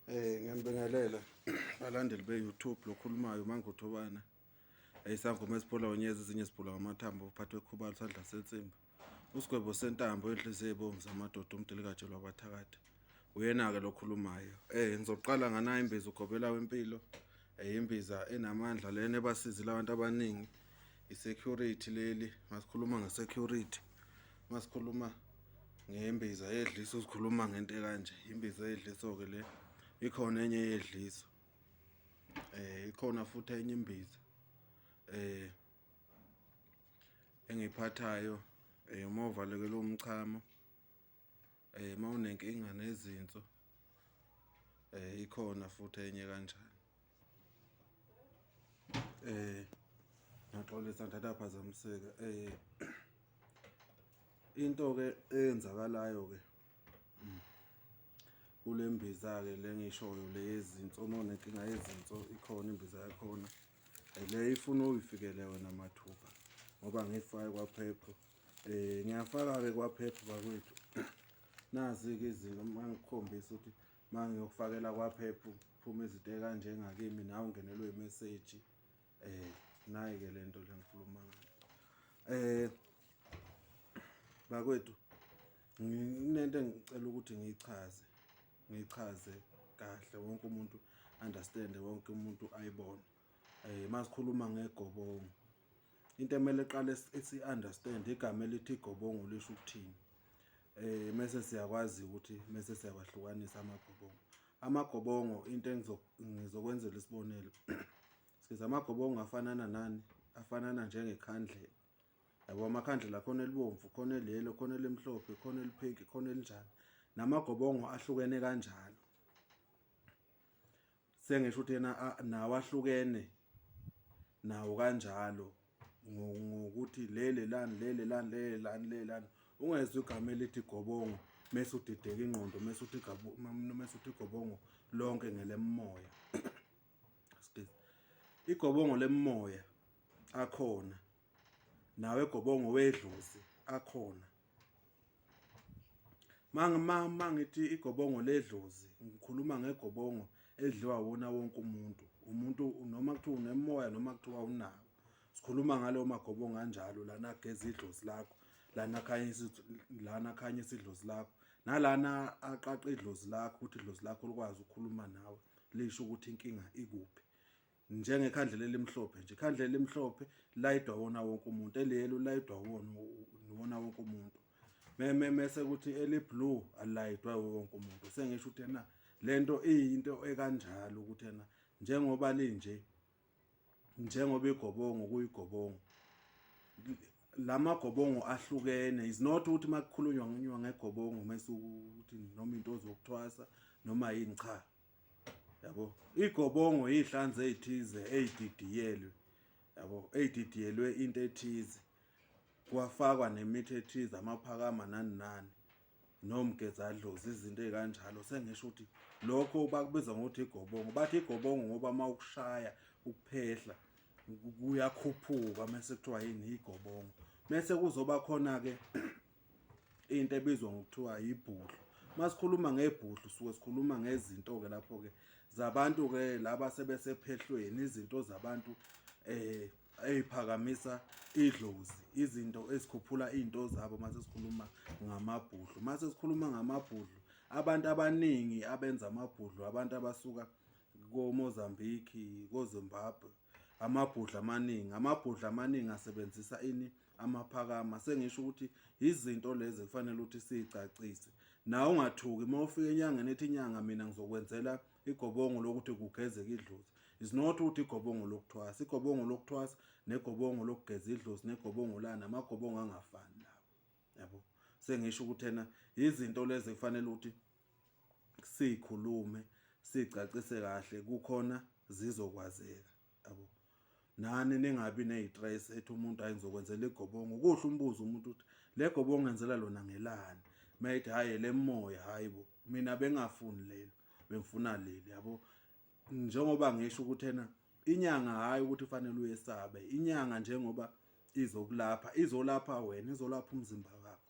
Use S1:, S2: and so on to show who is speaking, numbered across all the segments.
S1: Ngiyanibingelela balandeli be-YouTube lokhulumayo uManguthobana. Isangoma esiphula ngonyezi ezinye siphula ngamathambo uphathwe khubalo isandla sensimbi. Usigwebo sentambo enhliziyo ebomvu zamadoda umdilikajelo wabathakathi. Uyena-ke lo khulumayo. Ngizoqala nganayo imbiza ugobela wempilo. Imbiza enamandla lena ebasizile abantu abaningi. I-security leli, masikhuluma nge-security, masikhuluma ngembiza yedliso sikhuluma ngento ekanje. Imbiza yedliso-ke le, ikhona enye yedliso. Ikhona futhi enye imbiza engiyiphathayo uma uvalekelwe umchamo, uma unenkinga nezinso, ikhona futhi enye kanjalo. Ngiyaxolisa ngithatha phazamiseka. Into-ke eyenzakalayo-ke kule mbiza-ke le engiyishoyo le yezinso, uma unenkinga yezinso ikhona imbiza yakhona. Le ifuna uyifikele wena mathupha ngoba ngiyifake kwaphepho. Ngiyafaka-ke kwaphepho bakwethu. Nazi-ke izinto uma ngikukhombisa ukuthi uma ngiyokufakela kwaphepho kuphume izinto ey'kanje ngakimi nawe ungenelwe imeseji. Nayi-ke le nto le ngikhuluma ngayo. Bakwethu nginento engicela ukuthi ngiyichaze, ngiyichaze kahle wonke umuntu understand wonke umuntu ayibone. Masikhuluma ngegobongo into emele qale si-understand igama elithi igobongo lisho ukuthini. Mese siyakwazi ukuthi mese siyawahlukanisa amagobongo. Amagobongo into engizokwenzela isibonelo. Siza amagobongo afanana nani? Afanana njengekhandlela. Yabo amakhandlela khona elibomvu, khona eliyelo, khona elimhlophe, khona eliphinki, khona elinjani. Namagobongo ahlukene kanjalo. Sengisho ukuthi yena nawo ahlukene nawo kanjalo ngokuthi lele lani lele lani lele lani lele lani. Ungezwa igama elithi gobongo mese udideka ingqondo mese uthi mese uthi igobongo lonke ngelemoya. Excuse. Igobongo lemoya akhona nawe egobongo wedlozi akhona. Mangithi igobongo ledlozi ngikhuluma ngegobongo edliwa wona wonke umuntu, umuntu noma kuthiwa unemoya noma kuthiwa awunawo. Sikhuluma ngalowo magobongo anjalo lana ageza idlozi lakho, lana akhanyisa lana akhanyisa idlozi lakho, nalana aqaqa idlozi lakho ukuthi idlozi lakho likwazi ukukhuluma nawe lisho ukuthi inkinga ikuphi. Njengekhandlela elimhlophe nje, ikhandlela elimhlophe layidwa wona wonke umuntu, eliyelo layidwa wona wona wonke umuntu. Mese kuthi eli-blue alayidwa wonke umuntu. Sengisho ukuthi ena lento iyinto ekanjalo ukuthi ena njengoba linje njengoba igobongo kuyigobongo lamagobongo ahlukene is not ukuthi makukhulunywa nginywa ngegobongo mase ukuthi noma into zokuthwasa noma yini cha yabo igobongo izihlanzi ezithize ezididiyelwe yabo ezididiyelwe into ethize kwafakwa nemithi ethize amaphakama nani nani nomgezadlozi izinto ey'kanjalo sengisho ukuthi lokho bakubiza ngokuthi igobongo bathi igobongo ngoba uma ukushaya ukuphehla kuyakhuphuka mese kuthiwa yini igobongo mese kuzoba khona-ke into ebizwa ngokuthiwa yibhudlu. Masikhuluma ngebhudlu suke sikhuluma ngezinto-ke lapho-ke zabantu-ke laba sebesephehlweni izinto zabantu eh ey'phakamisa idlozi izinto ezikhuphula iy'nto zabo mase sikhuluma ngamabhudlu. Mase sikhuluma ngamabhudlu abantu abaningi abenza amabhudlu abantu abasuka koMozambique, koZimbabwe amabhudlu amaningi amabhudlu amaningi asebenzisa ini amaphakama sengisho ukuthi izinto lezi kufanele ukuthi siyicacise nawe ungathuki uma ufika enyangeni ethi inyanga mina ngizokwenzela igobongo lokuthi kugezeke idlozi is not ukuthi igobongo lokuthwasa igobongo lokuthwasa negobongo lokugeza idlozi negobongo lana amagobongo angafani lawo yabo sengisho ukuthi ena izinto lezi kufanele ukuthi sikhulume sicacise kahle kukhona zizokwazeka yabo nani ningabi neyistress ethi umuntu hayi ngizokwenzela igobongo kuhle umbuzo umuntu ukuthi le gobongo ngenzela lona ngelani mayithi hayi lemoya hayi bo mina bengafuni lelo bengifuna leli yabo njengoba ngisho ukuthi ena inyanga hayi ukuthi kufanele uyesabe inyanga njengoba izokulapha izolapha wena izolapha umzimba wakho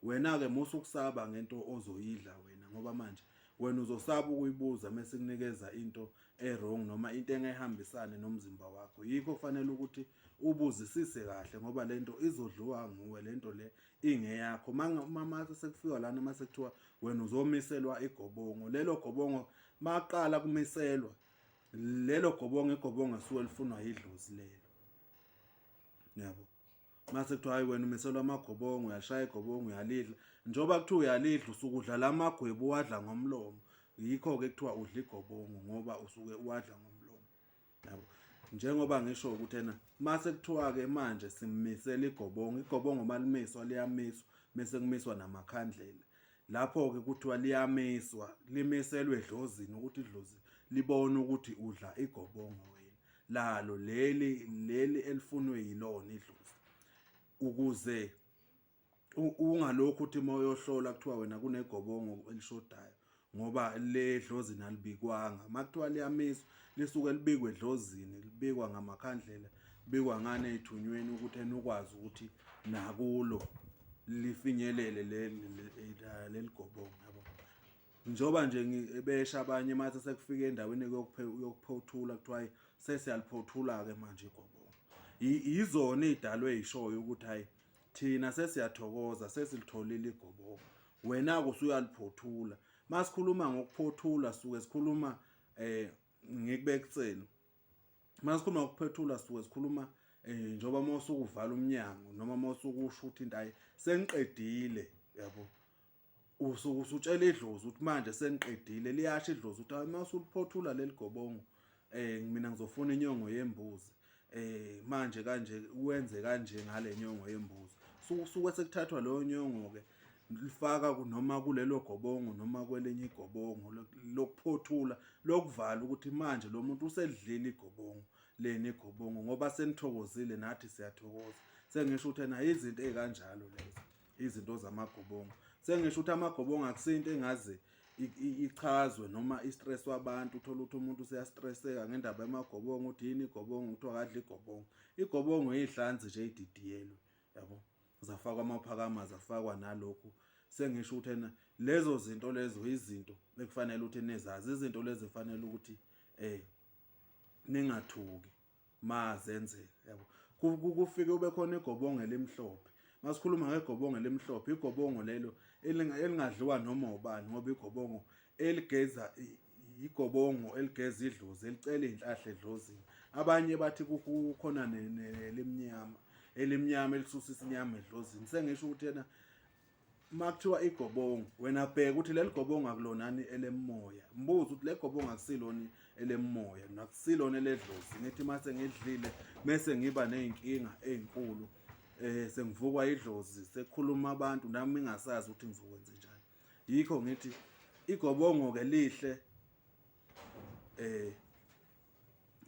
S1: wena-ke musa ukusaba ngento ozoyidla wena ngoba manje Wena uzosaba ukuyibuza mese kunikeza into e-wrong noma into engehambisane nomzimba wakho. Yikho kufanele ukuthi ubuzisise kahle ngoba lento izodliwa nguwe, lento le ingeyakho. Uma sekufika lana mase kuthiwa wena uzomiselwa igobongo, lelo gobongo maqala kumiselwa lelo gobongo, igobongo esuke lifunwa yidlozi lelo, yabo. Mase kuthiwa hayi wena umiselwa amagobongo, uyashaya igobongo uyalidla. Njengoba kuthiwa uyalidla usuke udla la magwebu uwadla ngomlomo, yikho-ke kuthiwa udla igobongo ngoba usuke uwadla ngomlomo, yabo. Njengoba ngisho ukuthi ena mase kuthiwa-ke manje simisela igobongo, igobongo malimiswa liyamiswa mese kumiswa namakhandlela. Lapho-ke kuthiwa liyamiswa, limiselwe edlozini ukuthi idlozi libone ukuthi udla igobongo wena lalo leli leli elifunwe yilona idlozi, ukuze ungalokhu uthi uma uyohlola kuthiwa wena kunegobongo elishodayo ngoba le dlozini alibikwanga. Uma kuthiwa liyamiswa lisuke libikwe edlozini, libikwa ngamakhandlela, libikwa ngane ey'thunyweni ukuthi enukwazi ukuthi nakulo lifinyelele leli gobongo, yabo. Njengoba nje besha abanye mase sekufika endaweni yokuphothula kuthiwa hayi sesiyaliphothula-ke manje igobongo. Yizona iy'dalwa ey'shoyo ukuthi hhayi thina sesiyathokoza sesilitholile igobongo, wena-ke usuyaliphothula. Masikhuluma ngokuphothula suke sikhuluma ngikubekiseni. Masikhuluma ngokuphethula suke sikhuluma njengoba uma usuke uvala umnyango noma uma usuke usho ukuthi into hayi sengiqedile, yabo. Usuke usutshela idlozi ukuthi manje sengiqedile, liyasho idlozi ukuthi hayi uma usuliphothula leli gobongo mina ngizofuna inyongo yembuzi, manje kanje wenze kanje ngale nyongo yembuzi. Suke sekuthathwa leyo nyongo-ke lifaka noma kulelo gobongo noma kwelinye igobongo lokuphothula lokuvala ukuthi manje lo muntu uselidlile igobongo leni igobongo ngoba senithokozile nathi siyathokoza. Sengisho ukuthi ena izinto ey'kanjalo lezo, izinto zamagobongo. Sengisho ukuthi amagobongo akusinto engaze ichazwe noma i-stress wabantu, uthole ukuthi umuntu useyastresseka ngendaba yamagobongo, ukuthi yini igobongo, kuthiwa akadle igobongo. Igobongo iy'hlanzi nje ey'didiyelwe, yabo, zafakwa amaphakama, zafakwa nalokhu. Sengisho ukuthi ena lezo zinto lezo izinto ekufanele ukuthi nizazi, izinto lezi ekufanele ukuthi ningathuki mazenzeka, yabo. Kufike ube khona igobongo elimhlophe. Masikhuluma ngegobongo elimhlophe, igobongo lelo elingadliwa noma ubani, ngoba igobongo eligeza igobongo eligeza idlozi, elicela iy'nhlahla edlozini. Abanye bathi kukhona nelimnyama, elimnyama elisusa isinyama edlozini. Sengisho ukuthi yena uma kuthiwa igobongo, wena bheka ukuthi leli gobongo akulonani elemoya. Mbuze ukuthi le gobongo akusilona elemoya, nakusilona eledlozi. Ngithi uma sengidlile mese ngiba ney'nkinga ey'nkulu, sengivukwa idlozi, sekukhuluma abantu nami ngingasazi ukuthi ngizokwenza njani. Yikho ngithi igobongo-ke lihle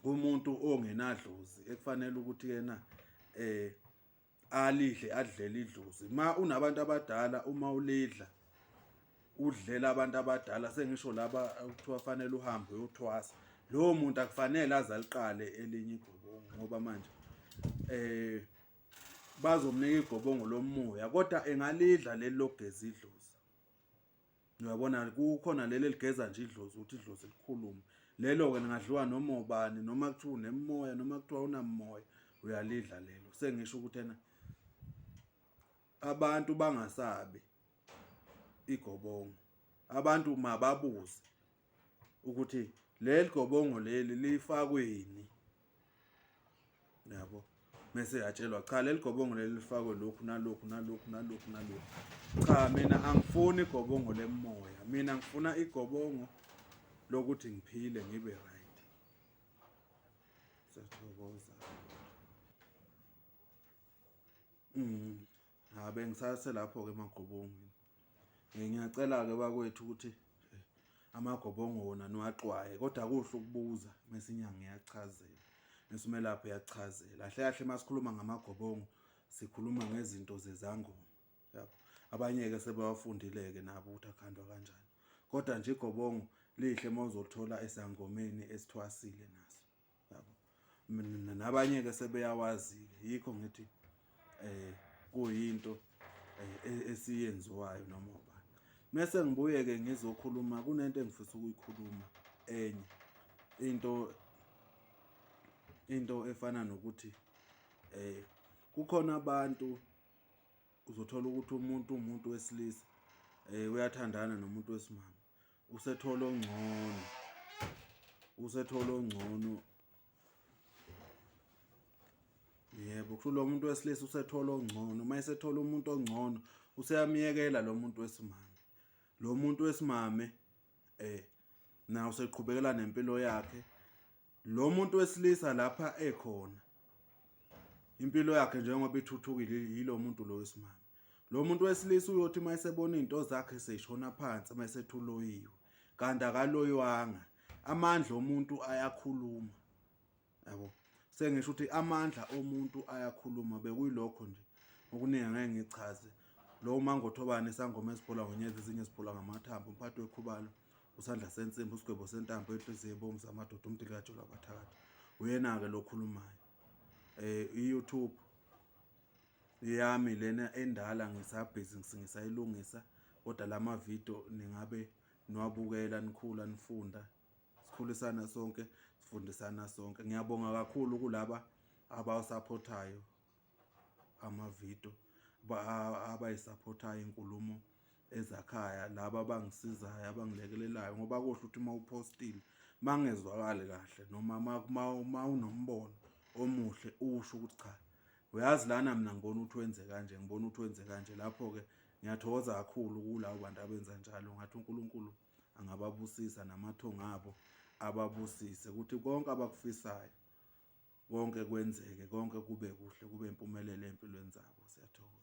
S1: kumuntu ongenadlozi ekufanele ukuthi yena alidle adlele idlozi. Ma unabantu abadala, uma ulidla udlela abantu abadala, sengisho laba kuthiwa fanele uhambe uyothwasa, lowo muntu akufanele aze aliqale elinye igobongo ngoba manje bazomnika igobongo lomoya, kodwa engalidla leli lokugeza idlozi. Uyabona kukhona leli eligeza nje idlozi ukuthi idlozi likhulume, lelo-ke lingadliwa noma ubani, noma kuthiwa unemimoya noma kuthiwa unamoya, uyalidla lelo. Sengisho ukuthi ena abantu bangasabi igobongo, abantu mababuze ukuthi leli gobongo leli lifakweni, yabo. Mese yatshelwa cha leli gobongo leli lifakwe lokhu nalokhu nalokhu nalokhu nalokhu. Cha mina angifuni igobongo lemoya, mina ngifuna igobongo lokuthi ngiphile ngibe right. Siyathokoza. Ha bengisase lapho-ke emagobongweni. Ngiyacela-ke bakwethu ukuthi amagobongo wona niwaxwaye, kodwa kuhle ukubuza mese inyanga iyachazela, mese umelaphi uyakuchazela. Kahle kahle uma sikhuluma ngamagobongo sikhuluma ngezinto zezangoma, yabo. Abanye-ke sebewafundile-ke nabo ukuthi akhandwa kanjani, kodwa nje igobongo lihle uma uzolithola esangomeni esithwasile naso, yabo. Nabanye-ke sebeyawazi-ke, yikho ngithi kuyinto esiyenziwayo noma ubani. Mese ngibuye-ke ngizokhuluma kunento engifisa ukuyikhuluma enye into into efana nokuthi eh kukhona abantu uzothola ukuthi umuntu umuntu wesilisa eh uyathandana nomuntu wesimame usethola ongcono usethola ongcono yebo kusho lo muntu wesilisa usethola ongcono uma esethola umuntu ongcono useyamyekela lo muntu wesimame lo muntu wesimame eh na useqhubekela nempilo yakhe lo muntu wesilisa lapha ekhona impilo yakhe njengoba ithuthukile yilo muntu lo wesimame lo muntu wesilisa uyothi uma esebona izinto zakhe seyishona phansi uma esethuloyiwe kanti akaloywanga amandla omuntu ayakhuluma yabo sengisho ukuthi amandla omuntu ayakhuluma bekuyilokho nje okuningi angeke ngichaze lo mangothobane isangoma esibhola ngonyezi ezinye sibhola ngamathambo umphathi wekhubalo usandla sensimbi usigwebo sentambo enhliziyo ebomvu amadoda umdilikatshelwa abathakathi uyena-ke lo khulumayo um i-youtube yami lena endala ngisabhizi ngisayilungisa kodwa la mavidiyo ningabe niwabukela nikhula nifunda sikhulisana sonke sifundisana sonke ngiyabonga kakhulu kulaba abawusaphothayo amavidiyo abayisaphothayo inkulumo ezakhaya laba abangisizayo abangilekelelayo ngoba kuhle ukuthi uma uphostile mangezwakali kahle noma uma unombono omuhle usho ukuthi cha uyazi lana mina ngibona ukuthi wenze kanje ngibona ukuthi wenze kanje lapho-ke ngiyathokoza kakhulu kulabo bantu abenza njalo ngathi uNkulunkulu angababusisa namathongo abo ababusise ukuthi konke abakufisayo konke kwenzeke konke kube kuhle kube impumelelo empilweni zabo siyathokoza.